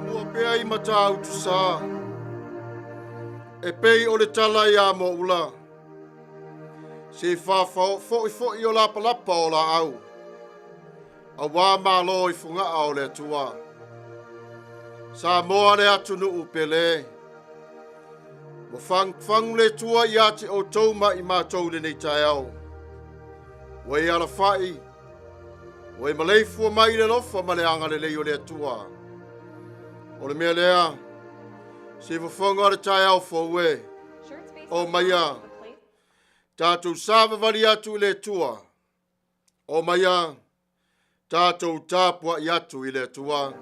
Ua pea i Matautu-sa, e pei o le tala ia Moaula, se faafo'i fo'i o lapalapa o laau, auā malo i fogaa o le Atua. Samoa le atunuu pele, ua fagufagu le Atua ia te outou ma i matou i lenei taeao. Ua e alafai, ua e maleifua mai i le alofa ma le agalelei o le Atua. O le mea lea, se fofoga o le taeao fou e, o maia, tatou savavali atu i le Atua, o maia, tatou tapuai atu i le Atua.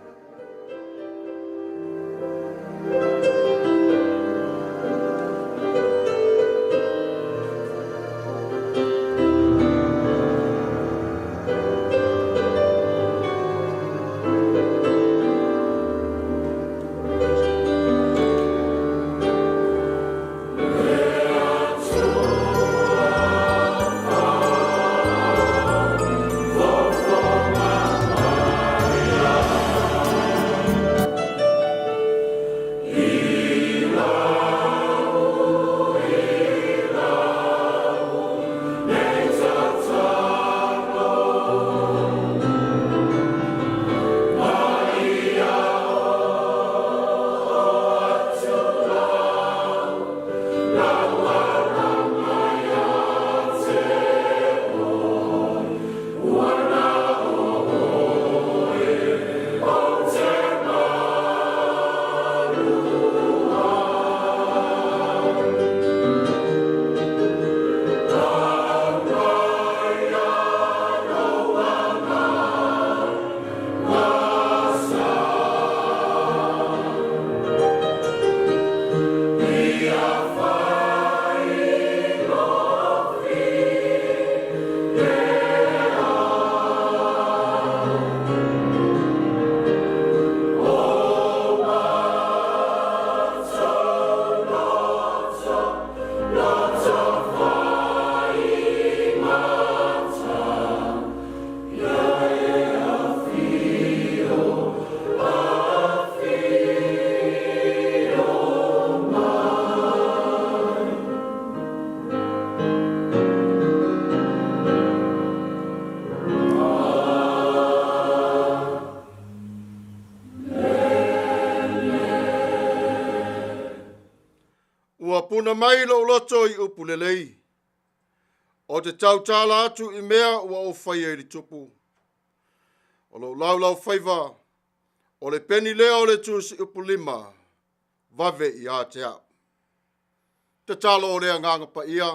Ua puna mai lou loto i upu lelei, o te tautala atu i mea ua ou faia i le tupu. O lou laulau faiva, o le peni lea o le tusi upu lima, vave ia te au. Tatalo o le agaga paia,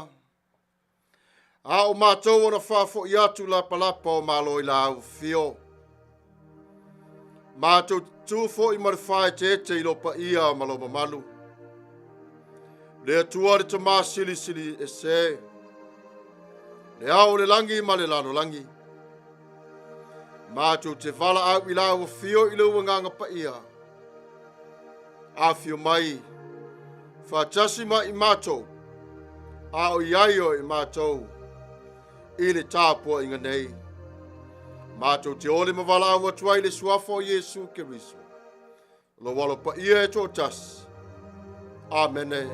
a o matou ona faafoi atu lapalapa o malo i la ufio. Matou tu foi ma le faaeteete i lo paia ma lo mamalu. Le Atua le Tama silisili ese, le ao o le lagi ma le lalolagi. Matou te valaau i la afio i le uagaga paia. Afio mai, faatasi ma i matou, a o i ai o i matou, i le tapuaiga nei. Matou te ole ma valaau atu ai le suafa o Iesu Keriso. Lou alo paia e toatasi. Amene.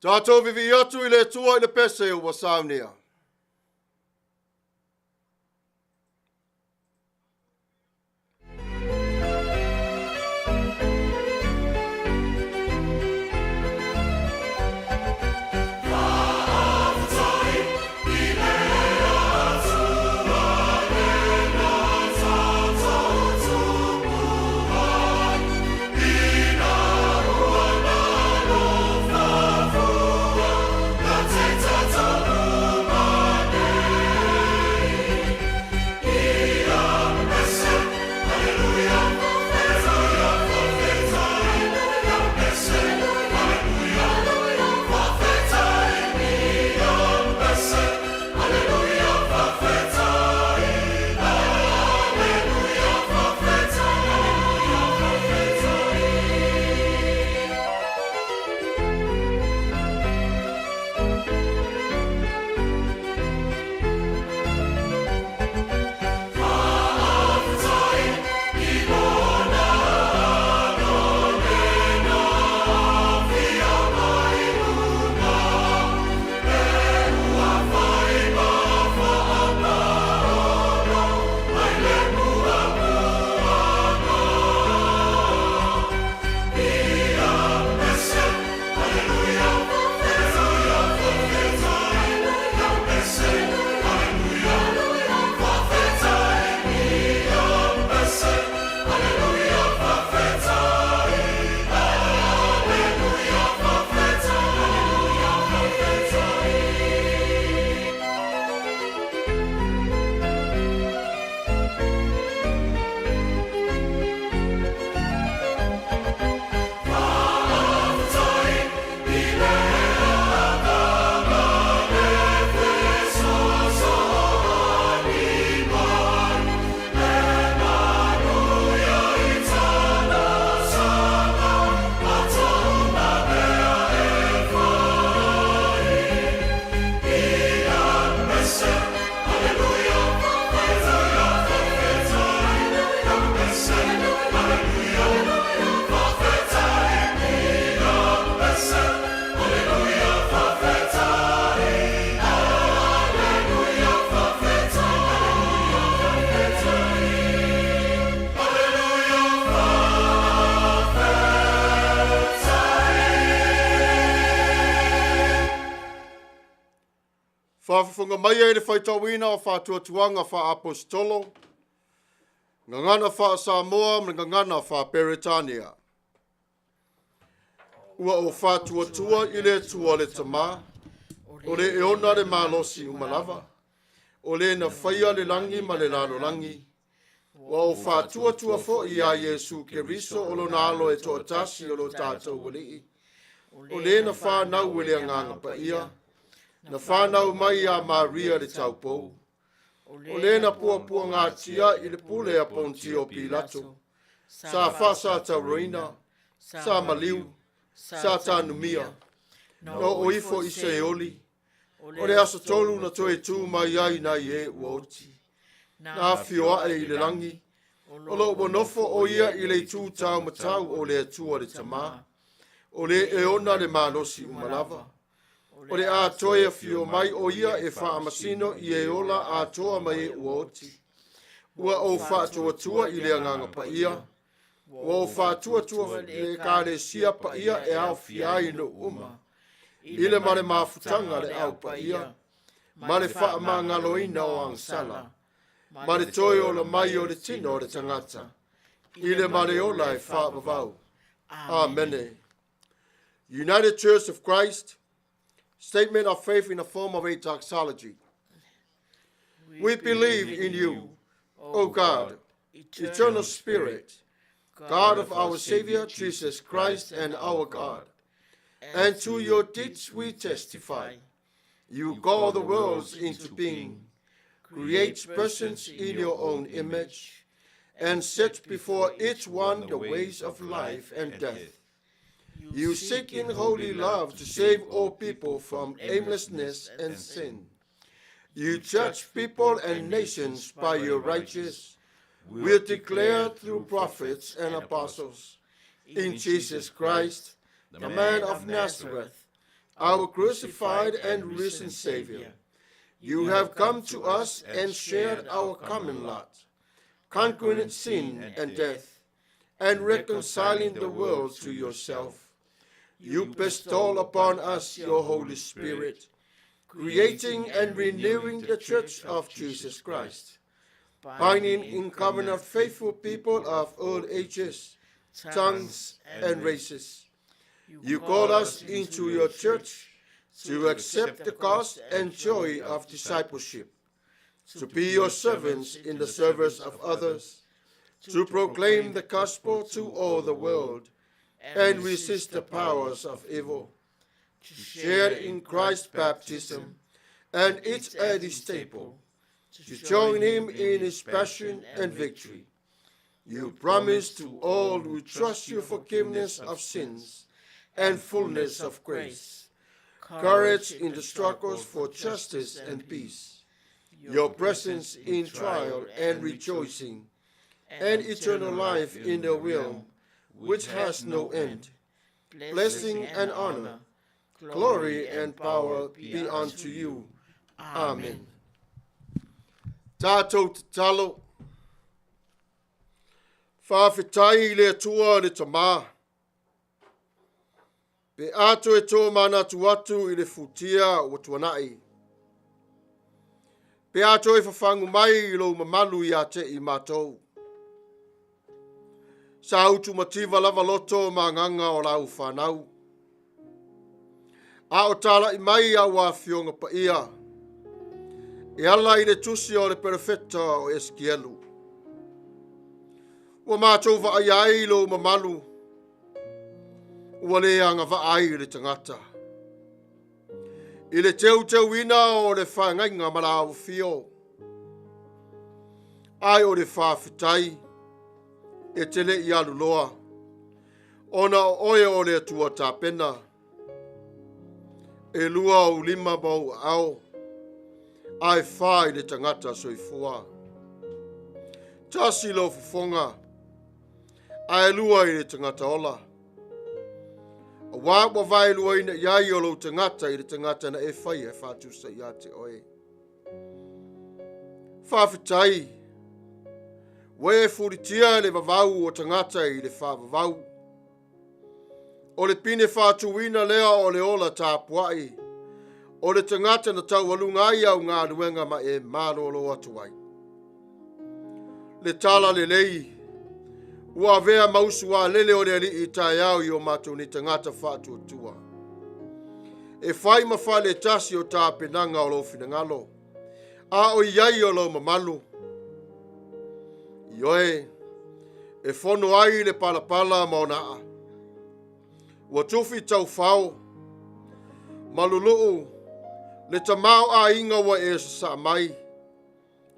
Tatou vivii atu i le Atua i le pese ua saunia. Faafofoga mai ai le faitauina o faatuatuaga faa-Aposetolo, gagana faa-Samoa ma le gagana faa-Peretania. Ua ou faatuatua i le Atua le Tama, o le e ona le malosi uma lava, o le na faia le lagi ma le lalolagi, Ua ou faatuatua foi iā Iesu Keriso o Lona Alo e toatasi o lo tatou Alii, o le na fanau e le Agaga Paia, na fanau mai iā Maria le taupou, o le na puapuagatia i le pule a Ponitio Pilato, sa faasatauaina, sa maliu, sa tanumia, na oo ifo i Seoli, O le aso tolu na toe tu mai ai nai e ua oti, na afio ae i le lagi, o lo ua nofo o ia i le itu tau matau o le Atua le Tama, o le e ona le malosi uma lava. O le a toe afio mai o ia e faamasino i e ola atoa ma e ua oti. Ua ou faatuatua i le Agaga Paia, Ua ou faatuatua i le Ekalesia paia e aofia ai nuu uma, i le ma le mafutaga a le Au Paia, ma le faamagaloina o agasala, ma le toe ola mai o le tino o le tagata, i le ma le ola e faavavau. Amene. United Church of Christ, Statement of Faith in the form of a doxology. We believe in you, O God, eternal Spirit, God of our Savior Jesus Christ and our God. And to your deeds we testify. You call the worlds into being, create persons in your own image, and set before each one the ways of life and death. You seek in holy love to save all people from aimlessness and sin. You judge people and nations by your righteous will declare through prophets and apostles. In Jesus Christ, the man of Nazareth, our crucified and risen Savior, you have come to us and shared our common lot, conquering sin and death, and reconciling the world to yourself. You bestow upon us your Holy Spirit, creating and renewing the church of Jesus Christ, binding in covenant faithful people of all ages, tongues, and races. You call us into your church to accept the cost and joy of discipleship, to be your servants in the service of others, to proclaim the gospel to all the world, and resist the powers of evil, to share in Christ's baptism and its early staple, to join him in his passion and victory. You promise to all who trust you forgiveness of sins and fullness of grace, courage in the struggles for justice and peace, your presence in trial and rejoicing, and eternal life in the will which has no end. Blessing and honor, glory and power be unto you. Amen. Tātou tatalo. Whawhetai i le Atua le Tamā. Pe a toe tōmanatu atu i le futia ua tuanai. Pe a toe fafagu mai i lou mamalu ia te i matou. Sa utu mativa lava loto ma agaga o lau fanau. A o talai mai au afioga paia e ala i le tusi o le perofeta o Esikielu. Ua matou vaaia ai lou mamalu ua le agavaa ai le tagata. I le teuteuina o le feagaiga ma la afifio, ae o le faafetai e te le i alu loa, ona o oe o le Atua tapena. E lua ou lima ma ou aao, ae fa i le tagata soifua. Tasi lou fofoga, ae lua i le tagata ola. Auā ua vaeluaina i ai o lou tagata i le tagata na e faia e faatusa ia te oe. Faafetai, ua e fulitia le vavau o tagata i le faavavau. O le pine faatuina lea o le ola tapuai. O le tagata na taualuga ai au galuega ma e malolo atu ai. Le tala lelei, ua avea ma usualele o le Alii i taeao i o matou nei tagata faatuatua. E fai ma faaletasi o tapenaga o lou finagalo, a o i ai o lou mamalu. Ioe, e fono ai le palapala ma ona aa. Ua tufi taufao, maluluu le tamaoaiga ua e sasaa mai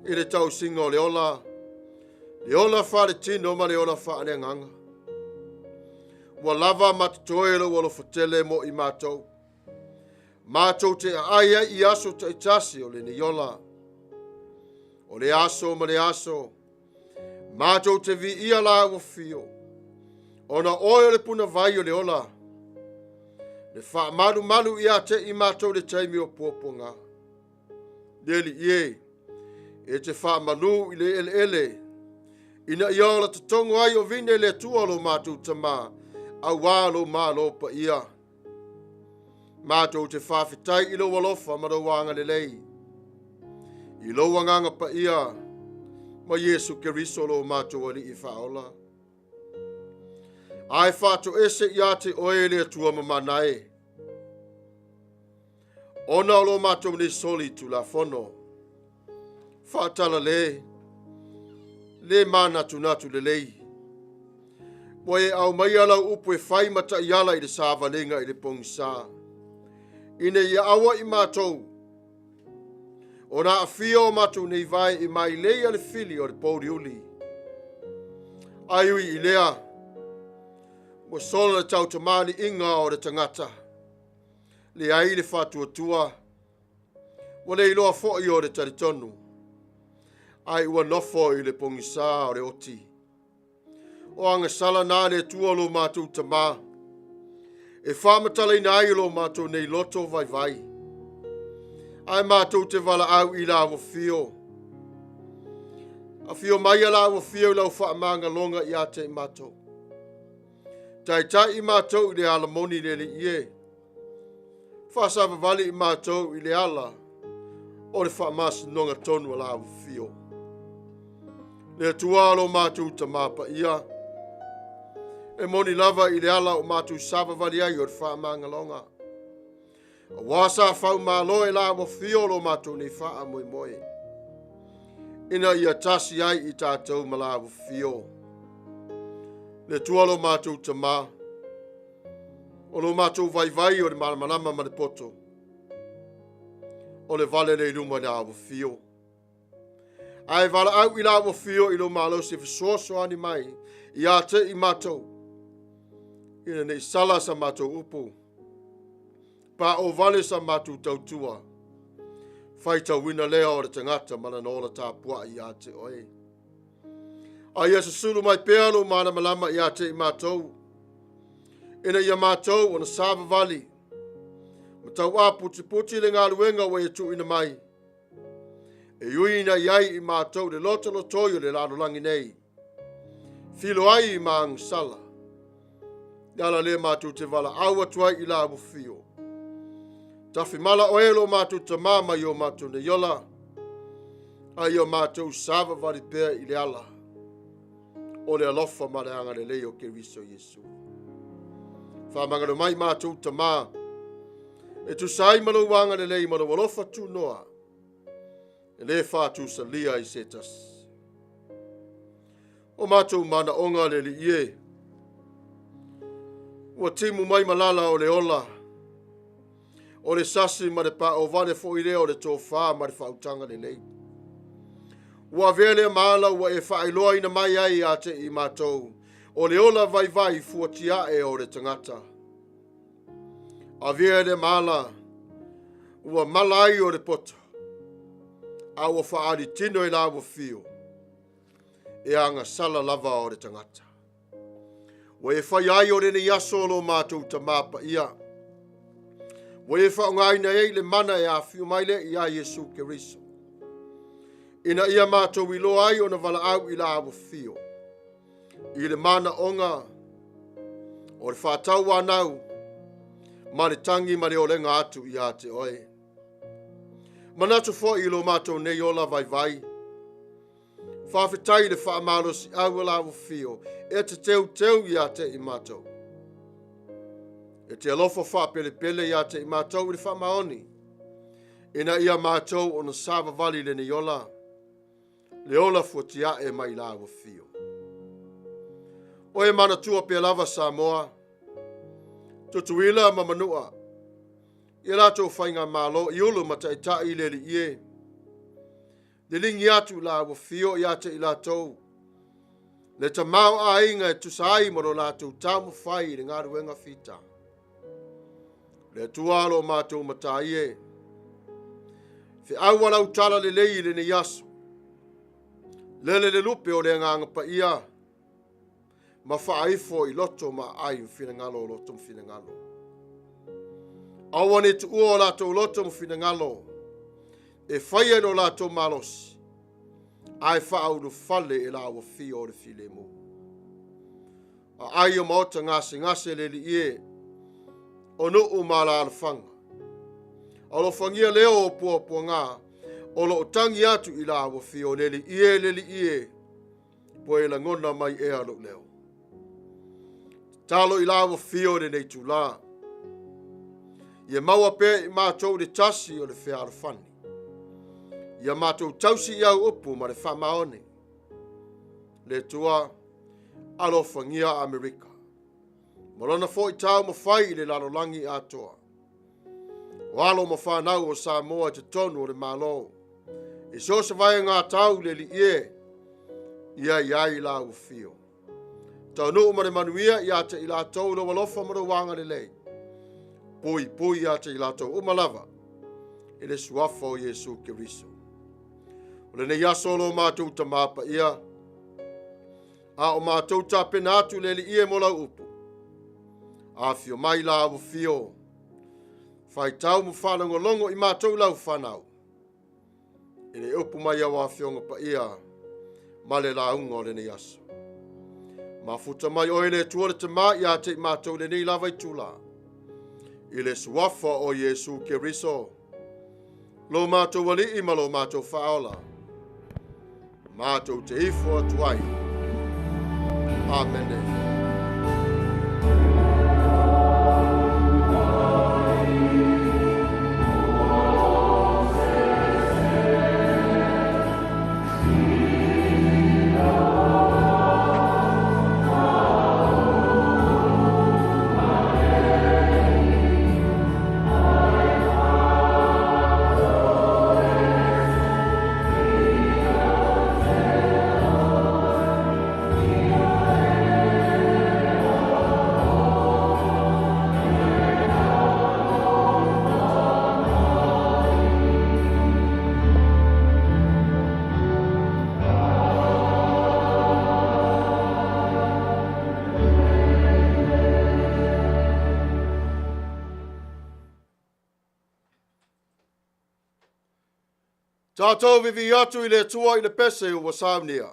i le tausiga o le ola, le ola faaletino ma le ola faaleagaga. Ua lava ma totoe lou alofa tele mo i matou. Matou te aai ai i aso taitasi o lenei ola. O le aso ma le aso, matou te viia lau afio, ona oe o le punavai o le ola, le faamalumalu ia te i matou le taimi o puapuaga. Le Alii e, e te faamalu i le eleele, ina ia ola totogo ai o vine le Atua lo matou Tamā, auā lou malo paia. Matou te faafetai i lou alofa ma lou agalelei, i lou agaga paia ma Iesu Keriso lo matou Alii Faaola. Ae faatoese ia te oe le Atua mamana e, ona o lo matou nei soli tulafono, faatalale, le manatunatu lelei, ua e aumaia lau upu e fai ma taiala i le savaliga i le pogisa, ina ia aua i matou ona aafia o matou nei vae i mailei a le fili o le pouliuli. Ai ui i lea, ua sola le tautamaliiga o le tagata, leai le faatuatua, ua le iloa foi o le talitonu, ai ua nofo i le pogisa o le oti. O agasala na le Atua lo matou Tamā, e faamatalaina ai lo matou nei loto vaivai. Ae matou te valaau i lau afio. Afio mai a lau afio i lau faamagaloga ia te i matou. Taitai i matou i le ala moni le Alii e. Faasavavali i matou i le ala o le faamasinoga tonu a lau afio. Le Atua lo matou Tamā paia, e moni lava i le ala o matou savavali ai o le faamagaloga. Auā sa faumalo e lau afio lo matou nei faamoemoe, ina ia tasi ai i tatou ma lau afio. Le Atua lo matou Tamā, o lo matou vaivai o le malamalama ma le poto, o le vale le i luma i lau afio. Ae valaau i lau afio i lou malosi e fesoasoani mai ia te i matou, ina nei sala sa matou upu, paovale sa matou tautua, faitauina lea o le tagata ma lana ola tapuai ia te oe. A ia susulu mai pea lou malamalama ia te i matou, ina ia matou ona savavali, ma tauaputiputi le galuega ua e tuuina mai, e ui ina i ai i matou le lotolotoi o le lalolagi nei, filo ai i maagasala, le ala lea matou te valaau atu ai i lau afio. Tafimala oe lo matou Tamā mai o matou nei ola, a ia matou savavali pea i le ala o le alofa ma le agalelei o Keriso Iesu. Faamagalo mai matou Tamā, e tusa ai ma lou agalelei ma lou alofa tunoa, e le faatusalia i se tasi. O matou manaoga le Alii e, ua timu mai malala o le ola, o le sasi ma le paovale foi lea o le tofā ma le faautaga lelei. Ua avea lea ma ala ua e faailoaina mai ai ia te i matou, o le ola vaivai fuatiae o le tagata. Avea lea ma ala ua mala ai o le poto, a ua faalitino i lau afio, e agasala lava o le tagata. Ua e fai ai o lenei aso o lo matou Tamā paia. Ua e faaaogaina ai le mana e afio mai lea ia Iesu Keriso, ina ia matou iloa ai ona valaau i lau afio, i le manaoga o le faatauanau ma le tagi ma le olega atu ia te oe. Manatu foi i lo matou nei ola vaivai. Faafetai i le faamalosiau o lau afio e te teuteu ia te i matou. E te alofa faapelepele ia te i matou i le faamaoni, ina ia matou ona savavali i lenei ola, le ola fuatiae mai lau afio. O e manatua pea lava Samoa, Tutuila ma Manua, i latou faigamalo i ulu ma taitai i le Alii e. Liligi atu i lau afio ia te i latou, le tamaoaiga e tusa ai ma lo latou taumafai i le galuega fita. Le Atua lo matou matai e, feaua lau tala lelei i lenei aso, lele le lupe o le agaga paia, ma faaifo i loto ma aai ma finagalo o loto ma finagalo. Aua ne i tuua o latou loto ma finagalo e faia i lo latou malosi, ae faaulufale e lau afio o le filemu. Aai o maota gasegase le Alii e, o nuu ma alaalafaga. Alofagia leo o puapuaga o lo o tagi atu i lau afio le Alii e, le Alii e, ua e lagona mai ea lou leo. Tatalo i lau afio i lenei itulā, ia maua pea i matou le tasi o le fealofani, ia matou tausi i au upu ma le faamaoni. Le Atua, alofagia Amerika ma lona foi taumafai i le lalolagi atoa. O alo ma fanau o Samoa i totonu o le Malo, i so o se vaega tau le Alii e, ia i ai lau afio. Taunuu ma le manuia ia te i latou lou alofa ma lou agalelei. Puipui ia te i latou uma lava i le suafa o Iesu Keriso. O lenei aso o lo matou Tama Paia, a o matou tapena atu le Alii e mo lau upu. Afio mai lau afio, faitau ma faalogologo i matou lau fanau, i le upu mai au afioga paia ma le lauga o lenei aso. Mafuta mai oe le Atua le Tama ia te i matou lenei lava itula, i le suafa o Iesu Keriso, lo matou Alii ma lo matou Faaola, matou te ifo atu ai. Amene. Tatou vivii atu i le Atua i le pese ua saunia.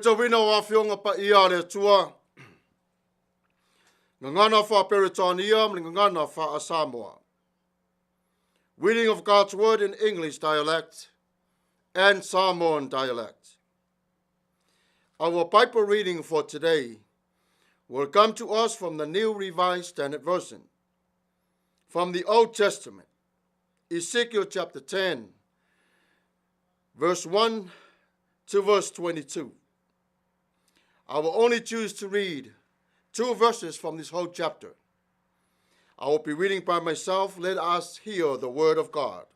Faitauina o Afioga Paia a le Atua, Gagana Faa-Peretania ma le Gagana Faa-Samoa. Reading of God's Word in English dialect and Samoan dialect. Our Bible reading for today will come to us from the New Revised Standard Version, from the Old Testament, Ezekiel chapter 10, verse 1 to verse 22. I will only choose to read 2 verses from this whole chapter. I will be reading by myself. Let us hear the word of God.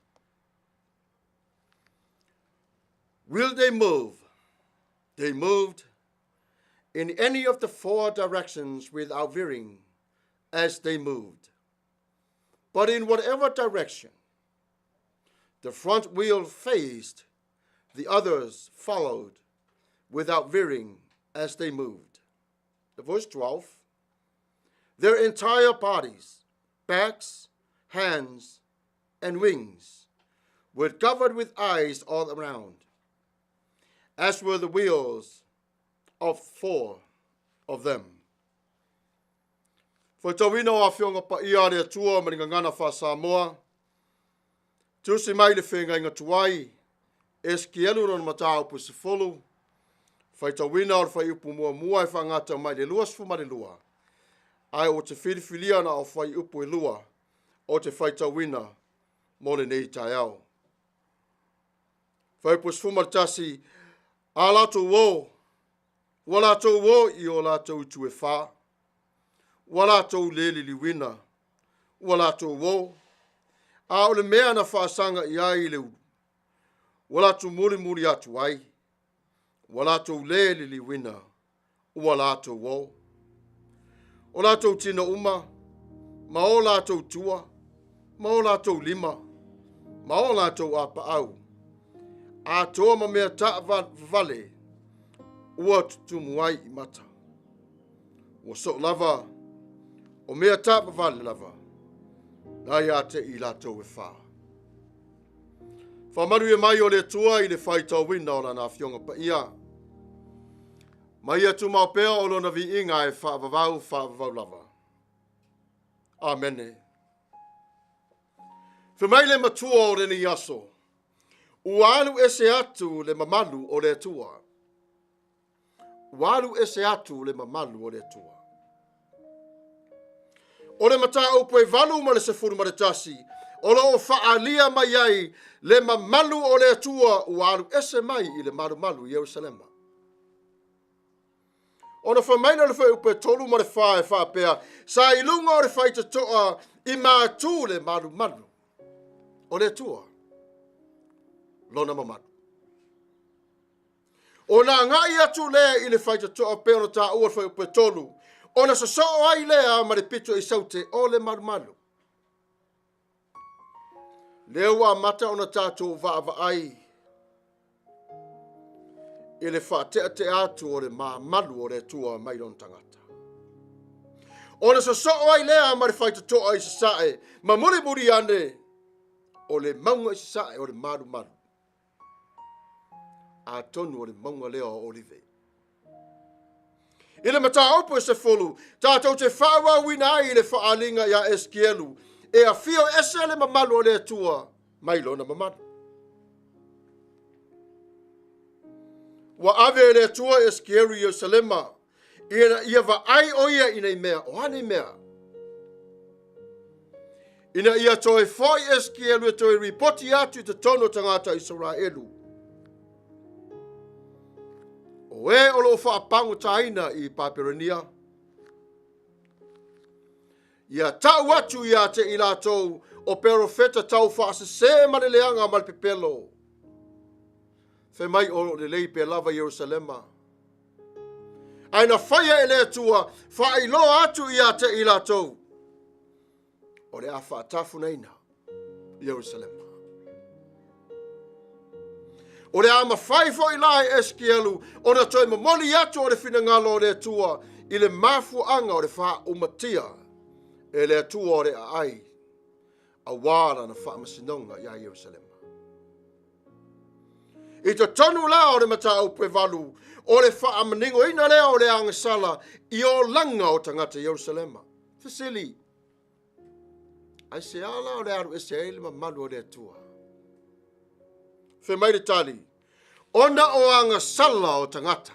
Will they move? They moved in any of the 4 directions without veering as they moved. But in whatever direction the front wheel faced, the others followed without veering as they moved. The verse 12, their entire bodies, backs, hands, and wings were covered with eyes all around, as were the wheels of 4 of them. Faitauina o Afioga Paia a le Atua ma le Gagana Faa-Samoa, tusi mai le whengainga tuai, Esekielu lona mataupu 10, faitauina o le whaiupu muamua e whaangata mai le 22, ae o te whiriwhiria na o whaiupu e 2 o te faitauina mo lenei taeao. Whaiupu 11, a latou o, ua latou o i o latou itu e 4, ua latou le liliuina, ua latou o, a o le mea na whaasaga i ai i le ulu, ua latou mulimuli atu ai, ua latou le liliuina, ua latou o. O latou tino uma, ma o latou tua, ma o latou lima, ma o latou apaau, a toa ma mea taavale, ua tutumu ai i mata. Ua soo lava, o mea taavale lava, na ia te i latou e wha. Whamaru e mai o le Atua i le whaitauina o lana Afioga Paia. Mai atu mao pea o lona viiga e whaavavau, whaavavau lava. Amene. Whamai le matua o lenei aso, ua alu ese atu le mamalu o le Atua. Ua alu ese atu le mamalu o le Atua. O le mataupu e 8 ma le 11, o loo whaalia mai ai le mamalu o le Atua ua alu ese mai i le malumalu i Ierusalema. Ona whamaina le whaupe 3 ma le 4 e whaapea, sa i lunga o le whaitatoa i mātū le malumalu o le Atua, lona mamalu. O nā ngai atu lea i le whaitatoa pe ona tā ua le whaupe 3, ona sasoo ai lea ma le pito i saute o le malumalu. Lea ua mata ona tātou vaavaai i le whaateatea atu o le mamalu o le Atua mai lona tagata. Ona sasoo ai lea ma le whaitatoa i sasae, ma mulimuli ane o le maunga i sasae o le malumalu. A tonu o le maunga lea o Olive. I le mataupu e 10, tātou te whaauauina ai i le whaalinga ia Esekielu, e awhio ese le mamalu o le Atua mai lona mamalu. Ua ave e le Atua Esekielu i Ierusalema, ina ia vaai o ia i nei mea, o ane mea. Ina ia toe foi Esekielu e toe ripoti atu i te tono tangata Israelu. O e o loo whaapango tāina i Paperania. Ia tau atu ia te i lātou o perofeta tau whaasese ma le leanga ma le pepelo. Whai mai o le lei pe lava Ierusalema. Ai na whaia e le Atua, whaailoa atu ia te i lātou. O le a whaatafunaina Ierusalema. O le a mawhai fo i lai Esekielu, o na toe momoli atu o le whinangalo o le Atua, i le mafuanga o le whaaumatia e le Atua o le aai, a wāla na whaamasinonga ia Ierusalema. I te tonu la o le mataupu e 8, O le faamaninoina lea o le agasala i olaga o tagata i Ierusalema. Fesili, aisea la o le alu ese ai le mamalu o le Atua? Fai mai le tali, ona o agasala o tagata.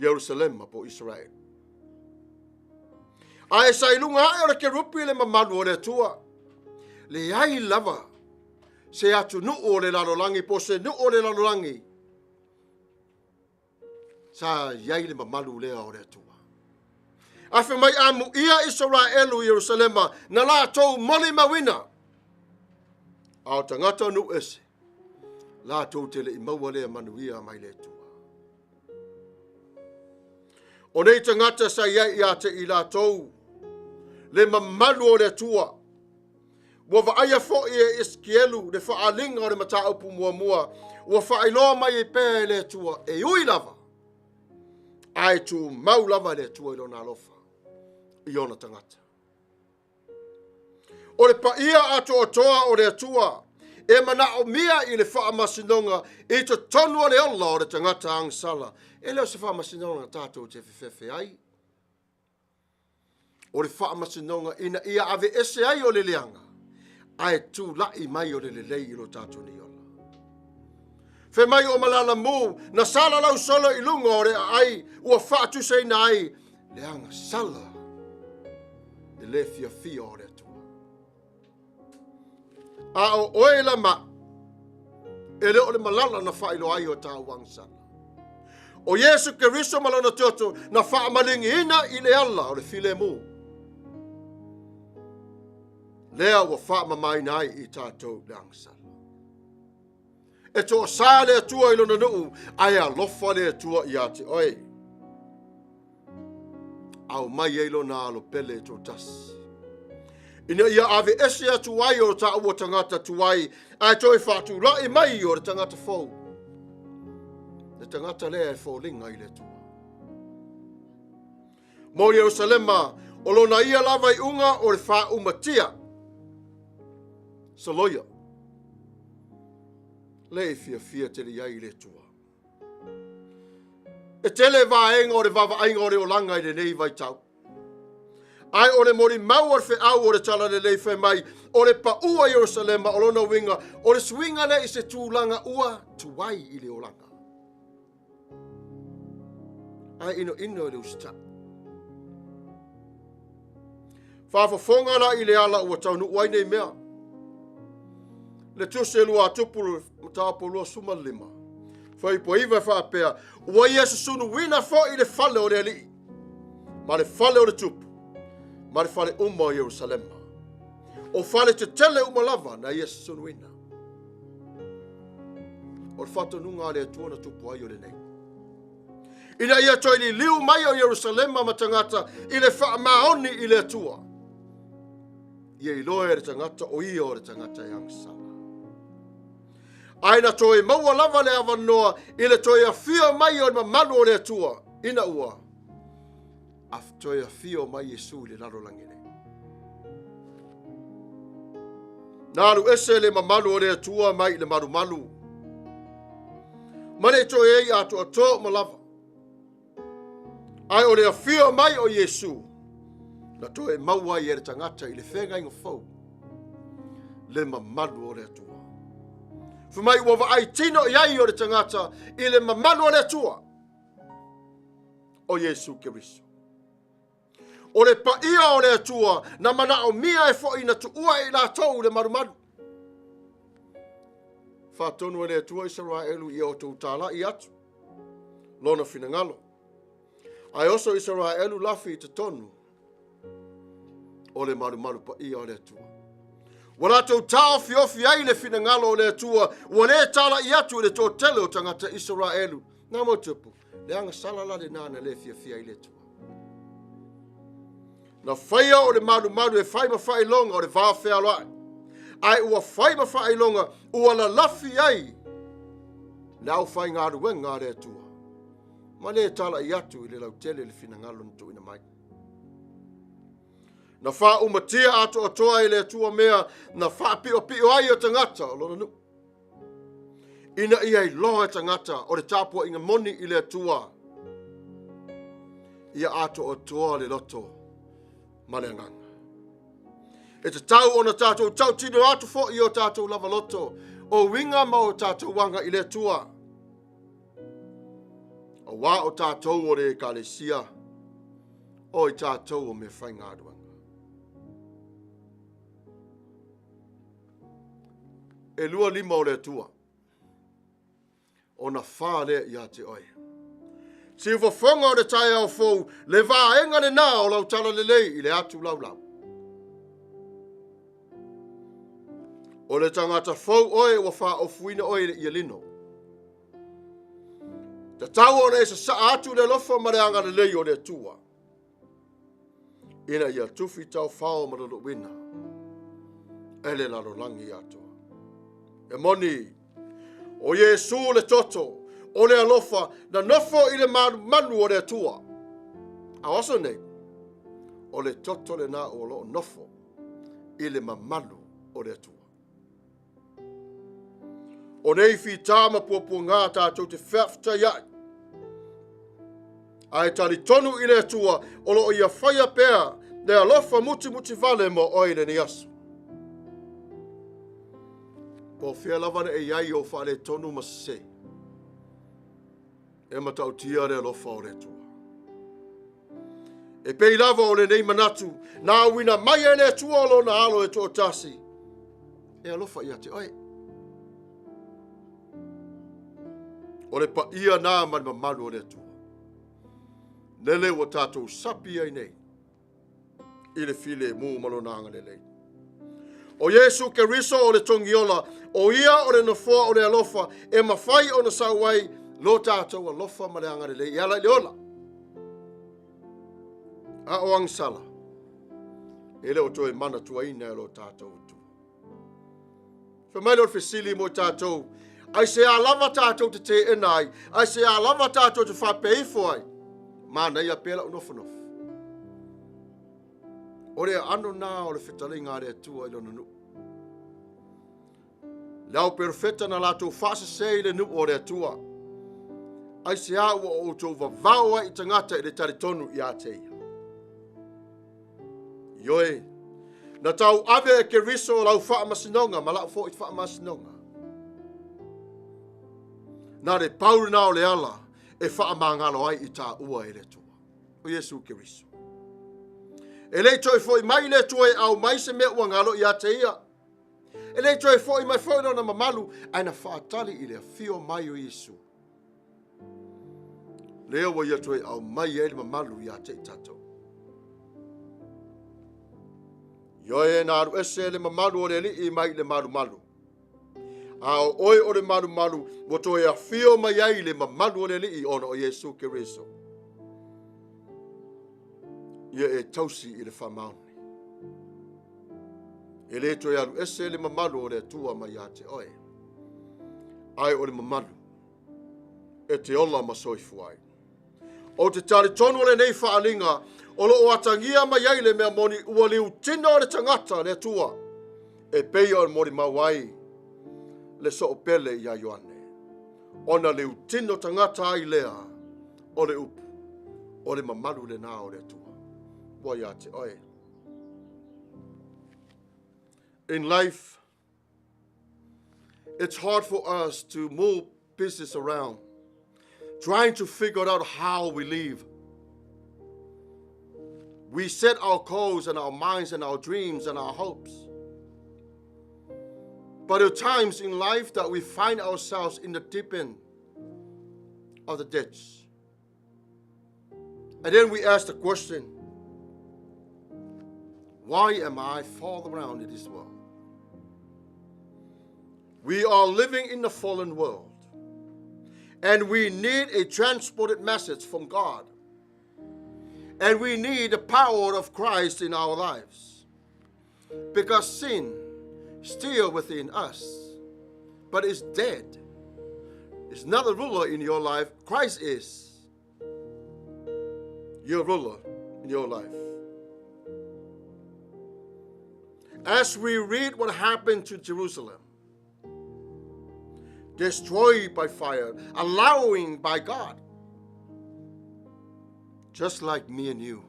Ierusalema po o Isaraelu. Ae sa i luga ae o le kerupi le mamalu o le Atua. Leai lava se atunuu o le lalolagi po o se nuu o le lalolagi sa i ai le mamalu lea o le Atua. Ae fai mai amuia Isaraelu i Ierusalema na latou molimauina. A o tagata o nuu ese, latou te le i maua lea manuia mai le Atua. O nei tagata sa i ai ia te i latou le mamalu o le Atua. Ua vaaia foi e Esekielu le faaaliga o le mataupu muamua ua faailoa mai ai pea e le Atua e ui lava, ae tumau lava le Atua i lona alofa i ona tagata. O le paia atoatoa o le Atua e manaomia i le faamasinoga i totonu o le ola o le tagata agasala. E le o se faamasinoga tatou te fefefe ai. O le faamasinoga ina ia aveese ai o le leaga, ae tulai mai o le lelei i lo tatou nei ola. Fai mai o malalamu na salalau solo i luga o le aai ua faatusaina ai le agasala le le fiafia o le Atua. A o oe la ma e le o le malala na faailoa ai o tāua agasala. O Iesu Keriso ma lona toto na faamaligiina i le ala o le filemu. Lea ua faamamaina ai i tatou le agasala. E toasā le Atua i lona nuu, ae alofa le Atua ia te oe. Aumai ai lona alo pele e toatasi. Ina ia aveese atu ai o taua tagata tuai, ae toe faatulai mai o le tagata fou. Le tagata lea e foliga i le Atua. Mo Ierusalema, o lona ia lava iuga o le faaumatia. Soloia. Le i fiafia tele i ai i le Atua. E tele vaega o le vaavaaiga o le olaga i lenei vaitau. Ae o le molimau o le feau o le Talalelei fai mai, o le paua i Ierusalema, o lona uiga, o le suiga lea i se tulaga ua tuai i le olaga. Ae inoino i le usitai. Faafofoga la i le ala ua taunuu ai nei mea. Le tusi e lua tupu le mataupu 25. Fuaiupu 9 e faapea, ua ia susunuina foi le fale o le alii, ma le fale o le tupu, ma le fale uma o Ierusalema. O fale tetele uma lava na ia susunuina. O le faatonuga a le Atua na tupu ai o lenei. Ina ia toe liliu mai o Ierusalema ma tagata i le faamaoni i le Atua. Ia iloa e le tagata o ia o le tagata e agasala. Ae na toe maua lava le avanoa i le toe afio mai o le mamalu o le Atua ina ua toe afio mai Iesu i le lalolagi nei. Na alu ese le mamalu o le Atua mai i le malumalu. Ma le i toe ai atoatoa uma lava. Ae o le afio mai o Iesu, na toe maua ai e le tagata i le feagaiga fou le mamalu o le Atua. Fai mai ua vaai tino i ai o le tagata i le mamalu o le Atua o Iesu Keriso. O le paia o le Atua na manaomia e foi na tuua e i latou le malumalu. Faatonu e le Atua Isaraelu ia outou talai atu lona finagalo. Ae oso Isaraelu lafi i totonu o le malumalu paia o le Atua. Ua latou taofiofi ai le finagalo o le Atua, ua le talai atu i le toatele o tagata Isaraelu. Na mo tupu, le agasala la lena na le fiafia ai le Atua. Na faia o le malumalu e fai ma faailoga o le va fealoai, ae ua fai ma faailoga ua lalafi ai le aufaigaluega a le Atua, ma le talai atu i le lautele le finagalo na tuuina mai. Na faaumatia atoatoa e le Atua mea na faapiopio ai o tagata o lona nuu. Ina ia iloa e tagata o le tapuaiga moni i le Atua, ia atoatoa le loto ma le agaga. E tatau ona tatou tautino atu foi i o tatou lava loto, o uiga ma o tatou aga i le Atua. Auā o tatou o le Ekalesia, o i tatou o mea faigaluega. E 25 o le Atua, ona fā lea ia te oe. Siufofoga o le taeao fou, le vaega lenā o lau tala lelei i le atu laulau. O le tagata fou oe ua faaofuina oe i le ialino. Tatau ona e sasaa atu le alofa ma le agalelei o le Atua. Ina ia tufi taofao ma luluina e le lalolagi atoa. E moni, o Iesu le toto o le alofa na nofo i le malumalu o le Atua. A o aso nei, o le toto lenā o lo o nofo i le mamalu o le Atua. O nei fitā ma puapuagā tatou te feafetaiai, ae talitonu i le Atua o lo o ia faia pea le alofa mutimuti vale mo oe i lenei aso. Po o fea lava na e i ai i ou faaletonu ma sese, e matautia le alofa o le Atua. E pei lava o lenei manatu na auina mai e le Atua lona alo e toatasi e alofa ia te oe. O le paia nā ma le mamalu o le Atua. Lele ua tatou sapi ai nei i le filemu ma lona agalelei. O Iesu Keriso o le togiola, o ia o le nofoa o le alofa e mafai ona sau ai lo tatou alofa ma le agalelei e ala i le ola. A o agasala, e le o toe manatuaina e lo tatou Atua. Fai mai lea o le fesili mo i tatou, aisea lava tatou te teena ai, aisea lava tatou te faapea ifo ai, manaia pea lau nofonofo. O le aano nā o le fetalaiga a le Atua i lona nuu. Le au perofeta na latou faasese i le nuu o le Atua. Aisea ua outou vavao ai i tagata i le talitonu ia te ia. Ioe, na tau ave e Keriso lau faamasinoga ma lau foi faamasinoga. Na le pau lena o le ala e faamagalo ai i taua e le Atua, o Iesu Keriso. E le i toe foi mai le Atua e au mai se mea ua galo ia te ia. E le i toe foi mai foi lona mamalu, ae na faatali i le afio mai o Iesu. Lea ua ia toe aumai ai le mamalu ia te i tatou. Ioe na alu ese le mamalu o le alii mai i le malumalu. A o oe o le malumalu ua toe afio mai ai le mamalu o le alii ona o Iesu Keriso. Ia e tausi i le faamaoni. E le toe alu ese le mamalu o le Atua mai ia te oe. Ae o le mamalu e te ola ma soifua ai. Ou te talitonu o lenei faaaliga o lo o atagia mai ai le mea moni ua liutino le tagata le Atua e pei ona molimau ai le soopele iā Ioane. Ona liutino tagata ai lea o le upu, o le mamalu lenā o le Atua ua ia te oe. In life, it's hard for us to move pieces around, trying to figure out how we live. We set our goals and our minds and our dreams and our hopes. But there are times in life that we find ourselves in the deep end of the ditch. And then we ask the question, why am I fall around in this world? We are living in the fallen world, and we need a transported message from God. And we need the power of Christ in our lives. Because sin still within us, but is dead. It's not a ruler in your life. Christ is your ruler in your life. As we read what happened to Jerusalem, Destroyed by fire, allowing by God. Just like me and you.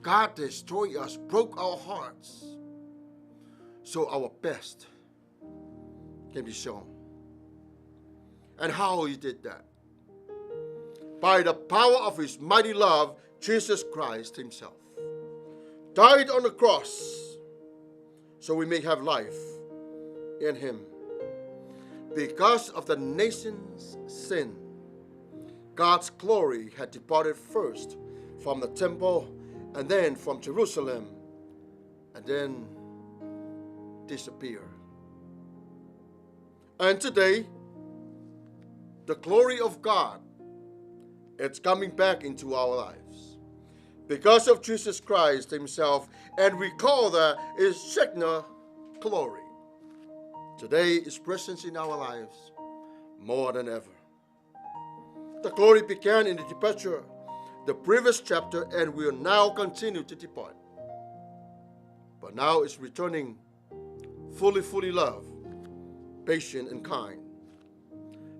God destroyed us, broke our hearts, so our best can be shown. And how he did that? By the power of his mighty love, Jesus Christ himself died on the cross so we may have life in him. Because of the nation's sin, God's glory had departed first from the temple and then from Jerusalem and then disappeared. And today, the glory of God it's coming back into our lives because of Jesus Christ himself, and we call that is Shekinah glory. Today is presence in our lives more than ever. The glory began in the departure, the previous chapter, and will now continue to depart. But now it's returning fully, fully love, patient and kind.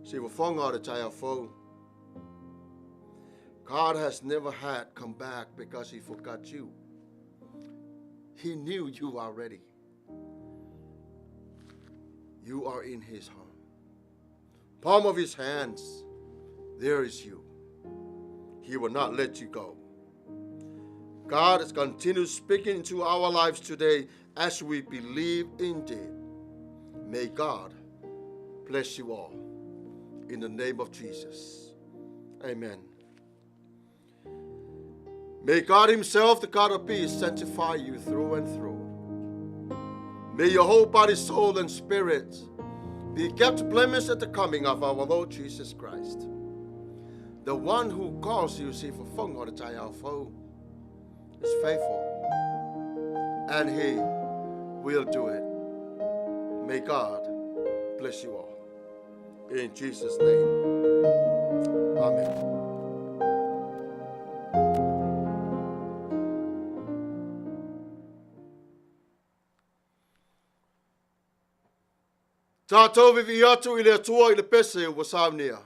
See, God has never had come back because he forgot you. He knew you already. You are in his arm. Palm of his hands, there is you. He will not let you go. God has continued speaking into our lives today as we believe indeed. May God bless you all. In the name of Jesus. Amen. May God himself, the God of peace, sanctify you through and through. May your whole body, soul, and spirit be kept blameless at the coming of our Lord Jesus Christ. The one who calls you, see, for fung or the is faithful, and he will do it. May God bless you all. In Jesus' name, amen. Tātou vivi atu i le Atua i le pese ua saunia.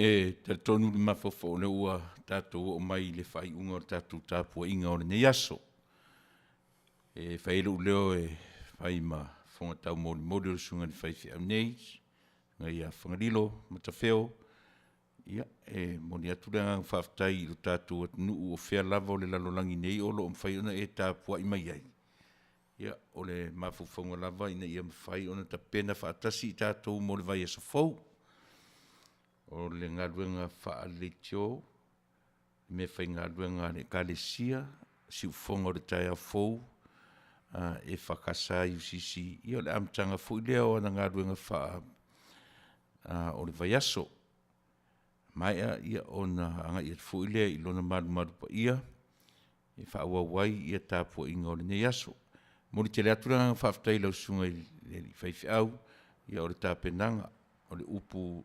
E talitonu le mafaufau o lea ua tatou oo mai i le faaiuga o le tatou tapuaiga o lenei aso. E fai ai lou leo e fai ma fofoga taumolimoli o le Susuga i le Faifeau nei, Susuga ia Fagalilo Matafeo. Ia, e momoli atu le agaga faafetai i lo tatou atunuu o fea lava o le lalolagi nei o lo o mafai ona e tapuai mai ai. Ia, o le mafaufauga lava ina ia mafai ona tapena faatasi i tatou mo le vaiaso fou. O le galuega faaleitio, meafaigaluega a le Ekalesia, siufofoga o le taeao fou, EFKS UCC, ia o le amataga foi lea o ana galuega faa o le vaiaso. Maea ona agai atu foi lea i lona malumalu paia e faaauau ai ia tapuaiga o lenei aso. E momoli tele atu le agaga faafetai i lau Susuga i le alii faifeau o le tapenaga o le upu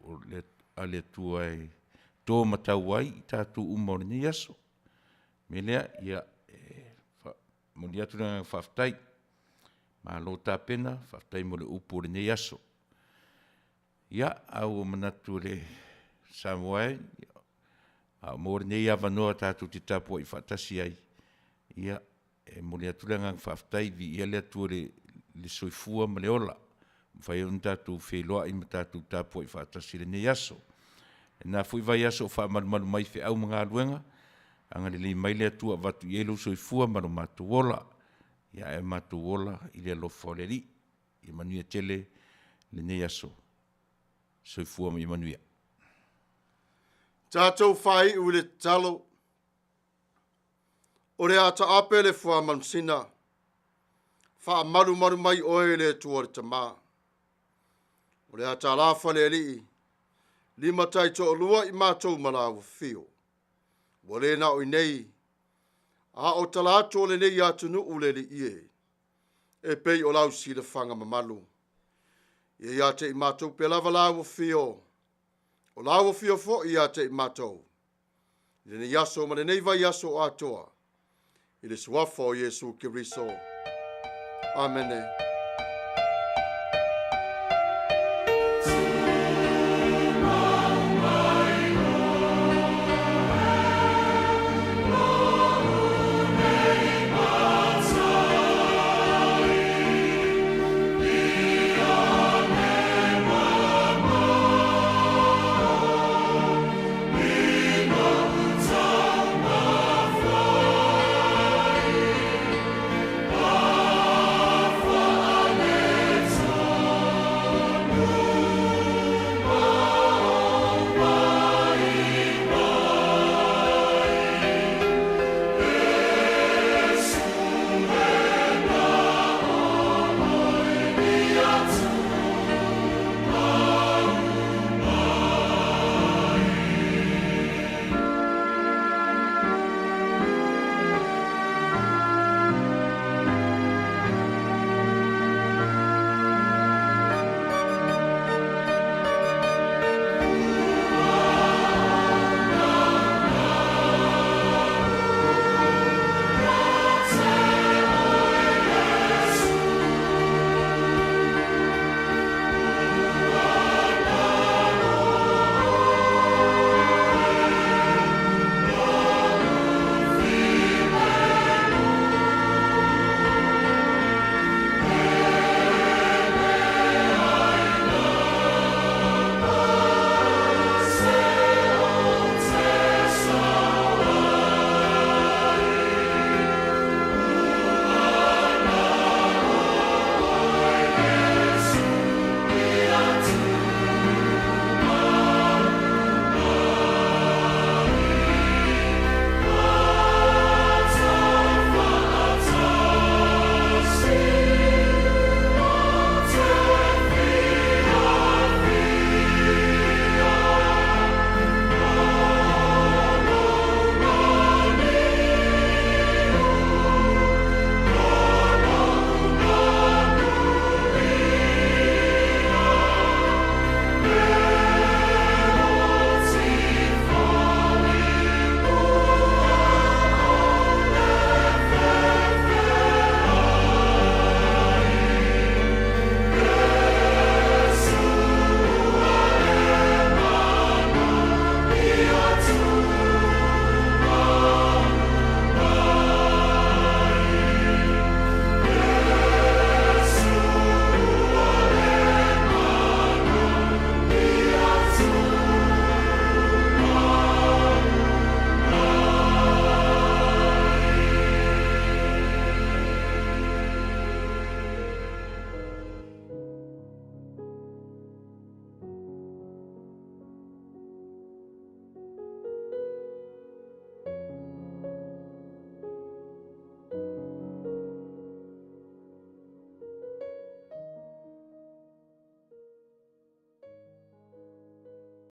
a le Atua e to matau ai i tatou uma o lenei aso. O le mea lea, ia, e momoli atu le agaga faafetai, malo tapena, faafetai mo le upu o lenei aso. Ia, a ua manatu le Samoa e, a o maua lenei avanoa tatou te tapuai faatasi ai, ia, e momoli atu le agaga faafetai, viia le Atua i le soifua ma le ola ua mafai ai ona tatou feiloai ma tatou tapuai faatasi i lenei aso. I lena foi vaiaso o faamalumalu mai feau ma galuega, agalelei mai le Atua e avatu i ai lou soifua ma lo matou ola, ae matou ola i le alofa o le Alii. Ia manuia tele lenei aso. Soifua ma ia manuia. Tatou faaiu i le tatalo. O le a taape le fuamanusina, faamalumalu mai oe le Atua le Tama. O le atalafa le Alii, limatai toalua i matou ma laua fio. Ua le na o i nei, a o tala atu o lenei atunuu le Alii e, e pei o lau silafaga mamalu. Ia ia te i matou pea lava laua fio, o laua fio foi ia te i matou. I lenei aso ma lenei vaiaso atoa, i le suafa o Iesu Keriso. Amene.